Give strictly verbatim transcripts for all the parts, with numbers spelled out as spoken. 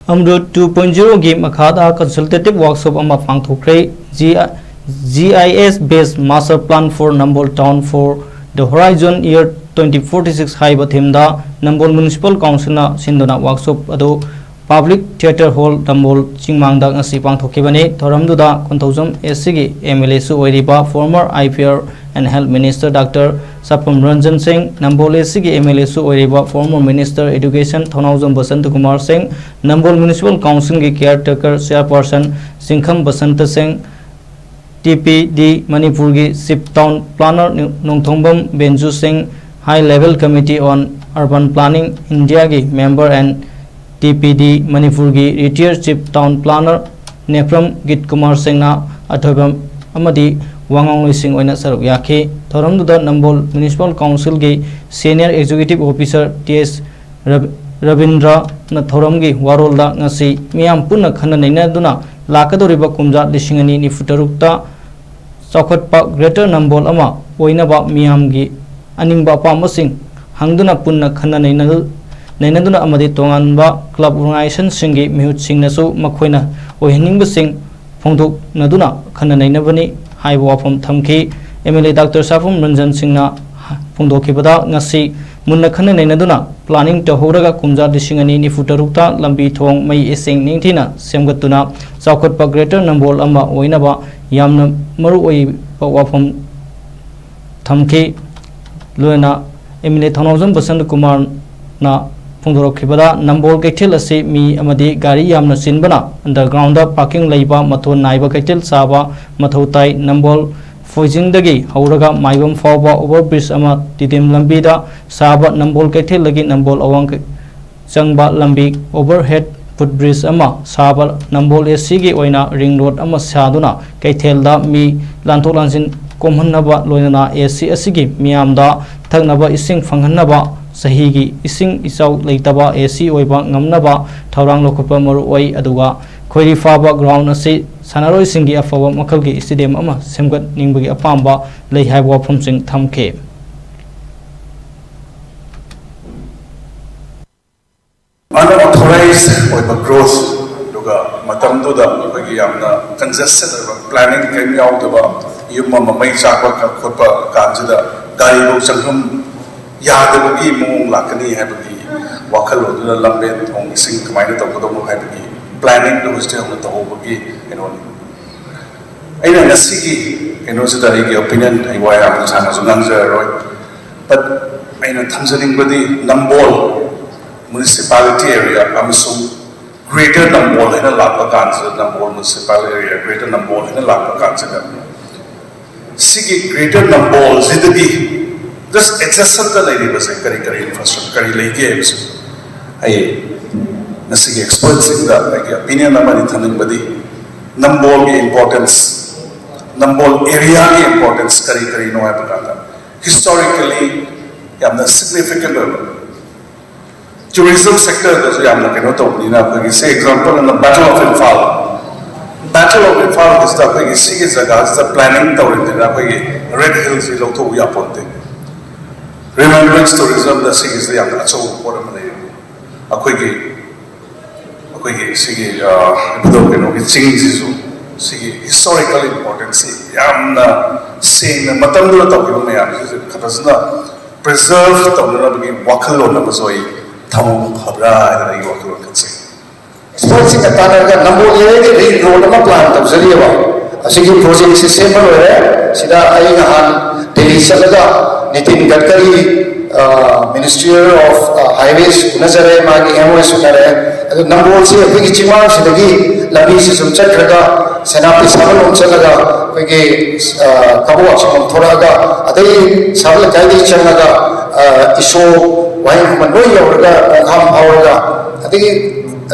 ꯑꯃꯔꯨꯠ two point ꯖꯤꯔꯣꯒꯤ ꯃꯈꯥꯗ consultative workshop ꯑꯃ ꯄꯥꯡꯊꯣꯛꯈ꯭ꯔꯦ꯫ G-, GIS based master plan for Nambol town for the horizon year twenty forty six ꯍꯥꯏꯕ themeꯗ ꯅꯝꯕꯣꯜ Municipal Councilꯅ ꯁꯤꯟꯗꯨꯅ workshop ꯑꯗꯨ Public Theatre Hall, ꯅꯝꯕꯣꯜ ꯆꯤꯡꯃꯥꯡꯗ ꯉꯁꯤ ꯄꯥꯡꯊꯣꯛꯈꯤꯕꯅꯤ꯫ ꯊꯧꯔꯝꯗꯨꯗ ꯀꯣꯟꯊꯧꯖꯝ SCꯒꯤ MLAꯁꯨ ꯑꯣꯏꯔꯤꯕ former IPR and Health Minister Doctor ꯁꯥꯐꯝ Ranjan ꯁꯤꯡ, ꯅꯝꯕꯣꯜ SCꯒꯤ MLAꯁꯨ ꯑꯣꯏꯔꯤꯕ former Minister Education ꯊꯧꯅꯥꯎꯖꯝ ꯕꯁꯟꯇ ꯀꯨꯃꯥꯔ ꯁꯤꯡ, ꯅꯝꯕꯣꯜ Municipal Councilꯒꯤ caretaker chairperson ꯆꯤꯡꯈꯝ ꯕꯁꯟꯇ ꯁꯤꯡ, TPD ꯃꯅꯤꯄꯨꯔꯒꯤ Chief Town Planner ꯅꯣꯡꯊꯣꯡꯕꯝ ꯕꯦꯟꯖꯨ ꯁꯤꯡ, High Level Committee on Urban Planning Indiaꯒꯤ member and TPD ꯃꯅꯤꯄꯨꯔꯒꯤ retired Chief Town Planner Nepram ꯒꯤꯠ Kumar ꯁꯤꯡꯅ ꯑꯊꯣꯏꯕ ꯑꯃꯗꯤ ꯋꯥꯉꯥꯡꯂꯣꯏꯁꯤꯡ ꯑꯣꯏꯅ ꯁꯔꯨꯛ ꯌꯥꯈꯤ꯫ ꯊꯧꯔꯝꯗꯨꯗ ꯅꯝꯕꯣꯜ Municipal Councilꯒꯤ Senior Executive Officer T S ꯔꯕ-, ꯔꯕꯤꯟꯗ꯭ꯔꯅ ꯊꯧꯔꯝꯒꯤ ꯋꯥꯔꯣꯜꯗ ꯉꯁꯤ ꯃꯤꯌꯥꯝ ꯄꯨꯟꯅ ꯈꯟꯅ ꯅꯩꯅꯗꯨꯅ ꯂꯥꯛꯀꯗꯧꯔꯤꯕ ꯀꯨꯝꯖꯥ ꯂꯤꯁꯤꯡ ꯑꯅꯤ ꯅꯤꯐꯨ ꯇꯔꯨꯛꯇ ꯆꯥꯎꯈꯠꯄ Greater ꯅꯝꯕꯣꯜ ꯑꯃ ꯑꯣꯏꯅꯕ ꯃꯤꯌꯥꯝꯒꯤ ꯑꯅꯤꯡꯕ ꯑꯄꯥꯝꯕꯁꯤꯡ ꯍꯪꯗꯨꯅ ꯄꯨꯟꯅ ꯈꯟꯅ ꯅꯩꯅ-, ꯅꯩꯅꯗꯨꯅ ꯑꯃꯗꯤ ꯇꯣꯉꯥꯟꯕ club organizationꯁꯤꯡꯒꯤ ꯃꯤꯍꯨꯠꯁꯤꯡꯅꯁꯨ ꯃꯈꯣꯏꯅ ꯑꯣꯏꯍꯟꯅꯤꯡꯕꯁꯤꯡ ꯐꯣꯡꯗꯣꯛꯅꯗꯨꯅ ꯈꯟꯅ ꯅꯩꯅꯕꯅꯤ ꯍꯥꯏꯕ ꯋꯥꯐꯝ ꯊꯝꯈꯤ꯫ MLA Doctor ꯁꯥꯐꯝ ꯔꯟꯖꯟ ꯁꯤꯡꯅ ꯐꯣꯡꯗꯣꯛꯈꯤꯕꯗ, ꯉꯁꯤ ꯃꯨꯟꯅ ꯈꯟꯅ ꯅꯩꯅꯗꯨꯅ planning ꯇꯧꯍꯧꯔꯒ ꯀꯨꯝꯖꯥ ꯂꯤꯁꯤꯡ ꯑꯅꯤ ꯅꯤꯐꯨ ꯇꯔꯨꯛꯇ ꯂꯝꯕꯤ ꯊꯣꯡ, ꯃꯩ ꯏꯁꯤꯡ ꯅꯤꯡꯊꯤꯅ ꯁꯦꯝꯒꯠꯇꯨꯅ ꯆꯥꯎꯈꯠꯄ Greater ꯅꯝꯕꯣꯜ ꯑꯃ ꯑꯣꯏꯅꯕ ꯌꯥꯝꯅ ꯃꯔꯨ ꯑꯣꯏꯕ ꯋꯥꯐꯝ ꯊꯝꯈꯤ꯫ ꯂꯣꯏꯅ MLA ꯊꯧꯅꯥꯎꯖꯝ ꯕꯁꯟꯇ ꯀꯨꯃꯥꯔꯅ ꯐꯣꯡꯗꯣꯔꯛꯈꯤꯕꯗ, ꯅꯝꯕꯣꯜ ꯀꯩꯊꯦꯜ ꯑꯁꯤ ꯃꯤ ꯑꯃꯗꯤ ꯒꯥꯔꯤ ꯌꯥꯝꯅ ꯆꯤꯟꯕꯅ undergroundꯗ parking ꯂꯩꯕ ꯃꯊꯣꯟ ꯅꯥꯏꯕ ꯀꯩꯊꯦꯜ ꯁꯥꯕ ꯃꯊꯧ ꯇꯥꯏ꯫ ꯅꯝꯕꯣꯜ ꯐꯣꯏꯖꯤꯡꯗꯒꯤ ꯍꯧꯔꯒ ꯃꯥꯏꯕꯝ ꯐꯥꯎꯕ overbridge ꯑꯃ ꯇꯤꯗꯤꯝ ꯂꯝꯕꯤꯗ ꯁꯥꯕ, ꯅꯝꯕꯣꯜ ꯀꯩꯊꯦꯜꯗꯒꯤ ꯅꯝꯕꯣꯜ ꯑꯋꯥꯡ ꯀꯩ-, ꯆꯪꯕ ꯂꯝꯕꯤ overhead footbridge ꯑꯃ ꯁꯥꯕ, ꯅꯝꯕꯣꯜ SCꯒꯤ ꯑꯣꯏꯅ ring road ꯑꯃ ꯁꯥꯗꯨꯅ ꯀꯩꯊꯦꯜꯗ ꯃꯤ ꯂꯥꯟꯊꯣꯛ ꯂꯥꯟꯁꯤꯟ ꯀꯣꯝꯍꯟꯅꯕ, ꯂꯣꯏꯅꯅ SC ꯑꯁꯤꯒꯤ ꯃꯤꯌꯥꯝꯗ ꯊꯛꯅꯕ ꯏꯁꯤꯡ ꯐꯪꯍꯟꯅꯕ, ꯆꯍꯤꯒꯤ ꯏꯁꯤꯡ ꯏꯆꯥꯎ ꯂꯩꯇꯕ SC ꯑꯣꯏꯕ ꯉꯝꯅꯕ ꯊꯧꯔꯥꯡ ꯂꯧꯈꯠꯄ ꯃꯔꯨ ꯑꯣꯏ꯫ ꯑꯗꯨꯒ ꯈꯣꯏꯔꯤ ꯐꯥꯕ ground ꯑꯁꯤ ꯁꯥꯟꯅꯔꯣꯏꯁꯤꯡꯒꯤ ꯑꯐꯕ ꯃꯈꯜꯒꯤ stadium ꯑꯃ ꯁꯦꯝꯒꯠꯅꯤꯡꯕꯒꯤ ꯑꯄꯥꯝꯕ ꯂꯩ ꯍꯥꯏꯕ ꯋꯥꯐꯝꯁꯤꯡ ꯊꯝꯈꯤ꯫ Unauthorized ꯑꯣꯏꯕ ꯒ꯭ꯔꯣꯊ, ꯑꯗꯨꯒ ꯃꯇꯝꯗꯨꯗ ꯑꯩꯈꯣꯏꯒꯤ ꯌꯥꯝꯅ ꯀꯟꯖꯦꯁꯇꯦꯠ ꯑꯣꯏꯕ, ꯄ꯭ꯂꯥꯅꯤꯡ ꯀꯔꯤꯝ ꯌꯥꯎꯗꯕ, ꯌꯨꯝ ꯑꯃ ꯃꯩ ꯆꯥꯛꯄ ꯈꯣꯠꯄ ꯀꯥꯟꯁꯤꯗ ꯒꯥꯔꯤꯐꯧ ꯆꯪꯐꯝ ꯌꯥꯗꯕꯒꯤ ꯃꯑꯣꯡ ꯂꯥꯛꯀꯅꯤ ꯍꯥꯏꯕꯒꯤ ꯋꯥꯈꯜꯂꯣꯟꯗꯨꯅ ꯂꯝꯕꯦꯟ ꯊꯣꯡ ꯏꯁꯤꯡ ꯀꯃꯥꯏꯅ ꯇꯧꯒꯗꯧꯅꯣ ꯍꯥꯏꯕꯒꯤ ꯄ꯭ꯂꯥꯅꯤꯡꯗꯨ ꯍꯧꯖꯤꯛ ꯍꯧꯅ ꯇꯧꯍꯧꯕꯒꯤ ꯀꯩꯅꯣꯅꯤ꯫ ꯑꯩꯅ ꯉꯁꯤꯒꯤ ꯀꯩꯅꯣꯁꯤꯗ ꯑꯩꯒꯤ ꯑꯣꯄꯤꯅꯤꯌꯟ ꯑꯩ ꯋꯥ ꯌꯥꯝꯅ ꯁꯥꯡꯅꯁꯨ ꯉꯥꯡꯖꯔꯔꯣꯏ, ꯕꯠ ꯑꯩꯅ ꯊꯝꯖꯅꯤꯡꯕꯗꯤ ꯅꯝꯕꯣꯜ ꯃ꯭ꯌꯨꯅꯤꯁꯤꯄꯥꯂꯤꯇꯤ ꯑꯦꯔꯤꯌꯥ ꯑꯃꯁꯨꯡ ꯒ꯭ꯔꯦꯇꯔ ꯅꯝꯕꯣꯜ ꯍꯥꯏꯅ ꯂꯥꯛꯄ ꯀꯥꯟꯁꯤꯗ, ꯅꯝꯕꯣꯜ ꯃ꯭ꯌꯨꯅꯤꯁꯤꯄꯥꯂꯤꯇꯤ ꯑꯦꯔꯤꯌꯥ ꯒ꯭ꯔꯦꯇꯔ ꯅꯝꯕꯣꯜ ꯍꯥꯏꯅ ꯂꯥꯛꯄ ꯀꯥꯟꯁꯤꯗ, ꯁꯤꯒꯤ ꯒ꯭ꯔꯦꯇꯔ ꯅꯝꯕꯣꯜꯁꯤꯗꯒꯤ ꯖꯁ ꯑꯦꯗꯖꯦꯁꯟꯗ ꯂꯩꯔꯤꯕꯁꯦ ꯀꯔꯤ ꯀꯔꯤ ꯏꯟꯐ꯭ꯔꯥꯁ꯭ꯇ꯭ꯔꯛꯆꯔ ꯀꯔꯤ ꯂꯩꯒꯦ ꯍꯥꯏꯕꯁꯦ ꯑꯩ ꯉꯁꯤꯒꯤ ꯑꯦꯛꯁꯄꯔꯠꯁꯤꯡꯗ ꯑꯩꯒꯤ ꯑꯣꯄꯤꯅꯤꯌꯟ ꯑꯃꯗꯤ ꯊꯝꯅꯤꯡꯕꯗꯤ, ꯅꯝꯕꯣꯜꯒꯤ ꯏꯝꯄꯣꯔꯇꯦꯟꯁ, ꯅꯝꯕꯣꯜ ꯑꯦꯔꯤꯌꯥꯒꯤ ꯏꯝꯄꯣꯔꯇꯦꯟꯁ ꯀꯔꯤ ꯀꯔꯤꯅꯣ ꯍꯥꯏꯕ ꯀꯥꯟꯗ, ꯍꯤꯁꯇꯣꯔꯤꯀꯦꯜꯂꯤ ꯌꯥꯝꯅ ꯁꯤꯒꯅꯤꯐꯤꯀꯦꯟ ꯑꯣꯏꯕ, ꯇꯨꯔꯤꯖꯝ ꯁꯦꯛꯇꯔꯗꯁꯨ ꯌꯥꯝꯅ ꯀꯩꯅꯣ ꯇꯧꯕꯅꯤꯅ, ꯑꯩꯈꯣꯏꯒꯤ ꯁꯤ ꯑꯦꯛꯖꯥꯝꯄꯜ ꯑꯣꯏꯅ Battle of Imphal, battle of ꯏꯝꯐꯥꯜꯒꯤꯁꯤꯗ ꯑꯩꯈꯣꯏꯒꯤ ꯁꯤꯒꯤ ꯖꯒꯥꯁꯤꯗ ꯄ꯭ꯂꯥꯅꯤꯡ ꯇꯧꯔꯤꯕꯅꯤꯅ ꯑꯩꯈꯣꯏꯒꯤ ꯔꯦꯗ ꯍꯤꯜꯁꯤ ꯂꯧꯊꯣꯛꯎ ꯌꯥꯄꯣꯟꯇꯦ꯫ ꯔꯤꯃꯦꯝꯕ꯭ꯔꯦꯟꯁ ꯇꯨꯔꯤꯖꯝꯗ ꯁꯤꯒꯤꯁꯤꯗ ꯌꯥꯝꯅ ꯑꯆꯧꯕ ꯄꯣꯠ ꯑꯃ ꯂꯩꯌꯦ꯫ ꯑꯩꯈꯣꯏꯒꯤ ꯑꯩꯈꯣꯏꯒꯤ ꯁꯤꯒꯤ ꯏꯕꯨꯙꯧ ꯀꯩꯅꯣꯒꯤ ꯆꯤꯡꯁꯤꯁꯨ ꯁꯤꯒꯤ ꯍꯤꯁꯇꯣꯔꯤꯀꯦꯜ ꯏꯝꯄꯣꯔꯇꯦꯟꯁꯁꯤ ꯌꯥꯝꯅ ꯁꯦꯡꯅ ꯃꯇꯝꯗꯨꯗ ꯇꯧꯈꯤꯕ ꯃꯌꯥꯝꯁꯤꯁꯨ ꯈꯛꯇꯁꯤꯅ ꯄ꯭ꯔꯤꯖꯔꯚ ꯇꯧꯅꯅꯕꯒꯤ ꯋꯥꯈꯜꯂꯣꯟ ꯑꯃꯁꯨ ꯑꯩ ꯊꯝꯍꯧꯕ ꯐꯕ꯭ꯔꯥ ꯍꯥꯏꯗꯅ ꯑꯩꯒꯤ ꯋꯥꯈꯜꯂꯣꯟ ꯈꯟꯖꯩ꯫ ꯑꯦꯛꯁꯄꯔꯠꯁꯤꯡꯒ ꯇꯥꯟꯅꯔꯒ ꯅꯝꯕꯣꯜ ꯑꯦꯔꯤꯌꯥꯒꯤ ꯔꯤꯡ ꯔꯣꯗ ꯑꯃ ꯄ꯭ꯂꯥꯟ ꯇꯧꯖꯔꯤꯑꯕ꯫ ꯑꯁꯤꯒꯤ ꯄ꯭ꯔꯣꯖꯦꯛꯁꯤ ꯁꯦꯝꯕ ꯂꯣꯏꯔꯦ꯫ ꯁꯤꯗ ꯑꯩ ꯅꯍꯥꯟ ꯗꯦꯜꯂꯤ ꯆꯠꯂꯒ ꯅꯤꯇꯤꯟ ꯒꯗꯀꯔꯤ, ꯃꯤꯅꯤꯁꯇ꯭ꯔꯤ ꯑꯣꯐ ꯍꯥꯏꯋꯦꯁ ꯎꯅꯖꯔꯦ, ꯃꯥꯒꯤ ꯑꯦꯝ ꯑꯣ ꯑꯦꯁ ꯎꯅꯔꯦ꯫ ꯑꯗꯨ ꯅꯝꯕꯣꯜꯁꯤ ꯑꯩꯈꯣꯏꯒꯤ ꯆꯤꯡꯃꯥꯡꯁꯤꯗꯒꯤ ꯂꯝꯕꯤꯁꯤ ꯁꯨꯝ ꯆꯠꯈ꯭ꯔꯒ ꯁꯦꯅꯥꯄꯇꯤ ꯁꯥꯕꯂꯣꯝ ꯆꯠꯂꯒ ꯑꯩꯈꯣꯏꯒꯤ ꯀꯕꯣꯛ ꯋꯥꯛꯁꯣꯝ ꯊꯣꯔꯛꯑꯒ ꯑꯗꯩ ꯁꯥꯕ ꯂꯩꯀꯥꯏꯗꯒꯤ ꯆꯪꯉꯒ ꯏꯁꯣ ꯋꯥꯍꯦꯡ ꯈꯨꯃꯟ ꯂꯣꯏ ꯌꯧꯔꯒ ꯈꯣꯡꯈꯥꯝ ꯐꯥꯎꯔꯒ ꯑꯗꯒꯤ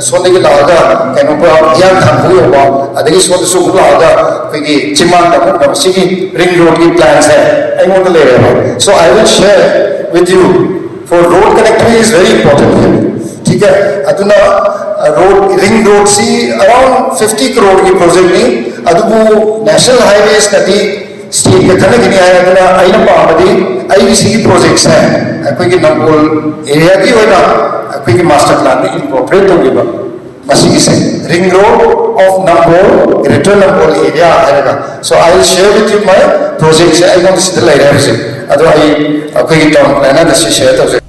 ꯁꯣꯝꯗꯒꯤ ꯂꯥꯛꯑꯒ ꯀꯩꯅꯣ ꯍꯤꯌꯥꯡꯊꯥꯡ ꯐꯥꯎ ꯌꯧꯕ, ꯑꯗꯒꯤ ꯁꯣꯝꯗꯁꯨ ꯑꯃꯨꯛ ꯂꯥꯛꯑꯒ ꯑꯩꯈꯣꯏꯒꯤ ꯆꯤꯡꯃꯥꯡꯗ ꯑꯃꯨꯛ ꯁꯤꯒꯤ ꯔꯤꯡ ꯔꯣꯗꯀꯤ ꯄ꯭ꯂꯥꯟꯁꯦ ꯑꯩꯉꯣꯟꯗ ꯂꯩꯔꯦꯕ꯫ So I will share with you, for road connectivity is very important here. ठीक है, ꯑꯗꯨꯅ ꯔꯣꯗ, ꯔꯤꯡ ꯔꯣꯗꯁꯤ ꯑꯔꯥꯎꯟ ꯐꯤꯐꯇꯤ ꯀ꯭ꯔꯣꯔꯒꯤ ꯄ꯭ꯔꯣꯖꯦꯛꯅꯤ꯫ ꯑꯗꯨꯕꯨ ꯅꯦꯁꯅꯦꯜ ꯍꯥꯏꯋꯦꯁꯅꯗꯤ ꯁ꯭ꯇꯦꯠꯀ ꯈꯟꯅꯈꯤꯅꯤ ꯍꯥꯏ꯫ ꯑꯗꯨꯅ ꯑꯩꯅ ꯄꯥꯝꯕꯗꯤ ꯑꯩꯒꯤ ꯁꯤꯒꯤ ꯄ꯭ꯔꯣꯖꯦꯛꯁꯦ ꯑꯩꯈꯣꯏꯒꯤ ꯅꯝꯕꯣꯜ ꯑꯦꯔꯤꯌꯥꯒꯤ ꯑꯣꯏꯅ ꯑꯩꯈꯣꯏꯒꯤ ꯃꯥꯁꯇꯔ ꯄ꯭ꯂꯥꯟꯗ ꯏꯟꯀꯣꯔꯄꯣꯔꯦꯠ ꯇꯧꯈꯤꯕ ꯃꯁꯤꯒꯤꯁꯦ, ring road of Nambol, Greater Nambol area ꯍꯥꯏꯔꯒ꯫ So I will share with you my projectꯁꯦ ꯑꯩꯉꯣꯟꯗ ꯁꯤꯗ ꯂꯩꯔꯦ ꯍꯧꯖꯤꯛ꯫ ꯑꯗꯣ ꯑꯩ ꯑꯩꯈꯣꯏꯒꯤ ꯇꯥꯎꯟ ꯄ꯭ꯂꯥꯅꯔꯗ ꯁꯤ ꯁꯤꯌꯔ ꯇꯧꯖꯩ꯫